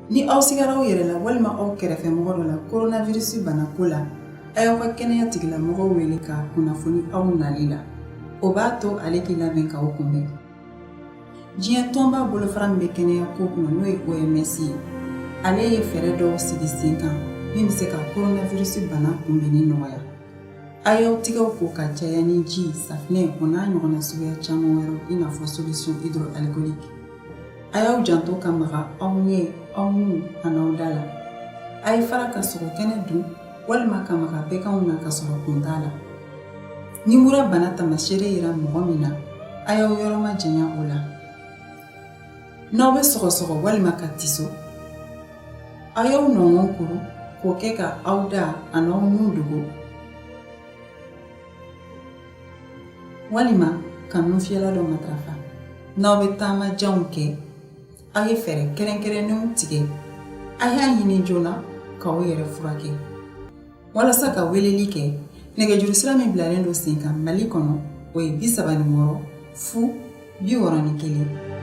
Ni aw sigara aw yɛrɛ la walima aw kɛrɛfɛ mɔgɔ dɔ la coronavirus bana ko la, a y'aw ka kɛnɛya tigilamɔgɔw wele k'a kunnafoni aw nali la. O b'a to ale k'i labɛn k'aw kunbɛn. Diɲɛ tɔnba bolofara min bɛ kɛnɛya ko kunna n'o ye OMS ye, ale ye fɛɛrɛ dɔw sigi sen kan min bɛ se ka coronavirus bana kunbɛnni nɔgɔya. A y'aw tigɛw ko ka caya ni ji, safinɛ o n'a ɲɔgɔnna suguya caman wɛrɛw i n'a fɔ solution hydroalcoolique. A y'aw janto ka maga aw ɲɛ, aw nun an'aw da la. A ye fara ka sogo kɛnɛ dun walima ka maga bɛganw na ka sɔrɔ kun t'a la. Ni mura bana tamaseere yera mɔgɔ min na, a y'aw yɔrɔ majanya o la. N'aw bɛ sɔgɔsɔgɔ walima ka tiso, aw y'aw nɔngɔn kuru k'o kɛ ka aw da an'aw nun dogo walima ka nunfiyɛla dɔ matarafa. N'aw bɛ taama janw kɛ, aw ye fɛɛrɛ kɛrɛnkɛrɛnnenw tigɛ. A y'a ɲini joona k'aw yɛrɛ furakɛ. Walasa ka weleli kɛ, nɛgɛjuru sira min bilalen don sen kan Mali kɔnɔ, o ye 36 0 61.